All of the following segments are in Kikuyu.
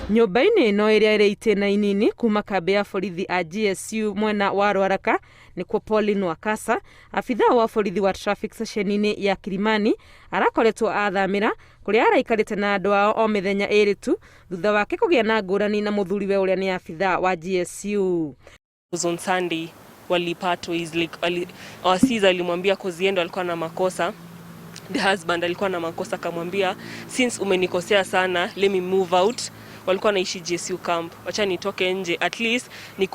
Nyũmba-inĩ ĩno ĩrĩa ĩrĩ itĩna inini kuma kambĩ ya borithi a GSU mwena wa Rwaraka nĩkuo Pauline Wakasa, abithaa wa borithi wa traffic ceceni-inĩ ya Kilimani, arakoretwo athamĩra kũrĩa araikarĩte na andũ ao o mĩthenya ĩrĩ tu thutha wake kũgĩa na ngũrani na mũthuriwe ũrĩa nĩ abithaa wa GSU. Was on Sunday walipatwa is like our sis alimwambia, cause yeye ndo alikuwa na makosa, the husband alikuwa na makosa, akamwambia, "Since umenikosea sana, let me move out." Walikuwa naishi GSU camp. "Wacha nitoke nje, at least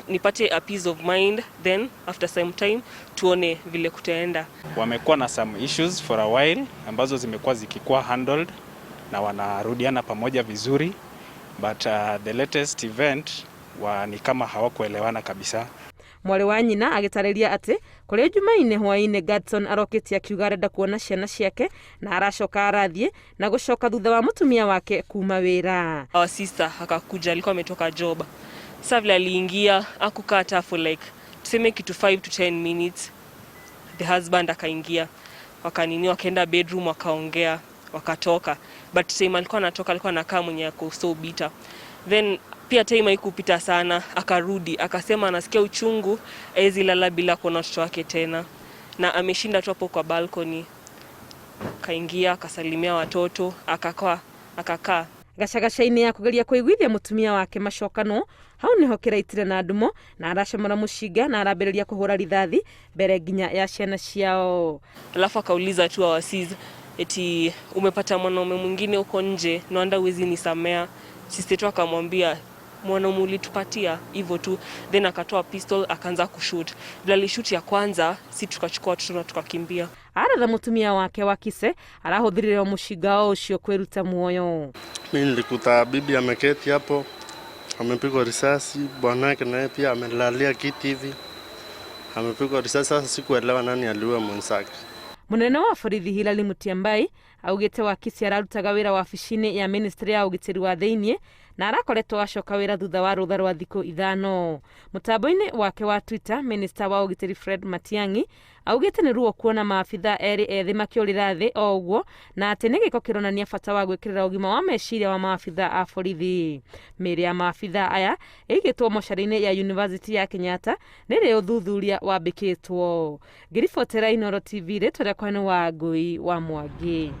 nipate a peace of mind, then after some time tuone vile kutaenda." Wamekuwa na some issues for a while ambazo zimekuwa zikikuwa handled na wanarudiana pamoja vizuri, but the latest event ni kama hawakuelewana kabisa. Mwarĩ wa nyina agĩtarĩria atĩ kũrĩ Jumaine hwaĩ-inĩ Gadson arokĩte akiuga arenda kuona ciana ciake na aracoka arathiĩ na gũcoka thutha wa mũtumia wake kuma wĩra. Our sister akakuja, alikuwa ametoka job. Sasa vile aliingia, akukaa hata for like tuseme kitu 5 to 10 minutes, the husband akaingia, wakanini, wakaenda bedroom, wakaongea, wakatoka. But time alikuwa anatoka, alikuwa anakaa mwenye ako so bitter. Then pia time haikupita sana, akarudi akasema anasikia uchungu, hawezi lala bila kuona watoto wake tena, na ameshinda tu hapo kwa balcony. Kaingia, akasalimia watoto, akakaa akakaa. Gacagaca-inĩ ya kũgeria kũiguithia mũtumia wake macokanwo, hau nĩho kĩraitire na ndumo na aracomora mũcinga na arambĩrĩria kũhũra rithathi mbere nginya ya ciana ciao. Alafu akauliza tu our sis eti, "Umepata mwanaume mwingine huko nje? No wonder huwezi nisamea." Sister tu akamwambia, "Mwanaume ulitupatia hivyo tu." Then akatoa pistol, akaanza kushoot. Vile alishoot ya kwanza, si tukachukua watoto na tukakimbia. Aratha mũtumia wake wa kise arahũthĩrire o mũcinga o ũcio kwĩruta muoyo. Mi nilikuta bibi ameketi hapo, amepigwa risasi, bwanake naye pia amelalia kiti hivi, amepigwa risasi. Sasa sikuelewa nani aliua mwenzake. Mũnene wa borithi Hilary Mutyambai augĩte Wakisi ararutaga wĩra wabici-inĩ ya ministry ya ũgitĩri wa thĩiniĩ na arakoretwo acoka wĩra thutha wa rũtha rwa thikũ 5. Mũtambo-inĩ wake wa Twitter, minister wa ũgitĩri Fred Matiang'i augĩte nĩ ruo kuona maabitha erĩ ethĩ makĩũrĩra thĩ o ũguo na atĩ nĩ gĩko kĩronania bata wa gwĩkĩrĩra ũgima wa meciria wa maabitha a borithi. Mĩĩrĩ ya maabitha aya ĩigĩtwo mocarĩ-inĩ ya University ya Kenyatta nĩ rĩ ũthuthuria wambĩkĩtwo. Ngĩribotera Inooro TV, rĩtwa rĩakwa nĩ Wangũi wa Mwangi.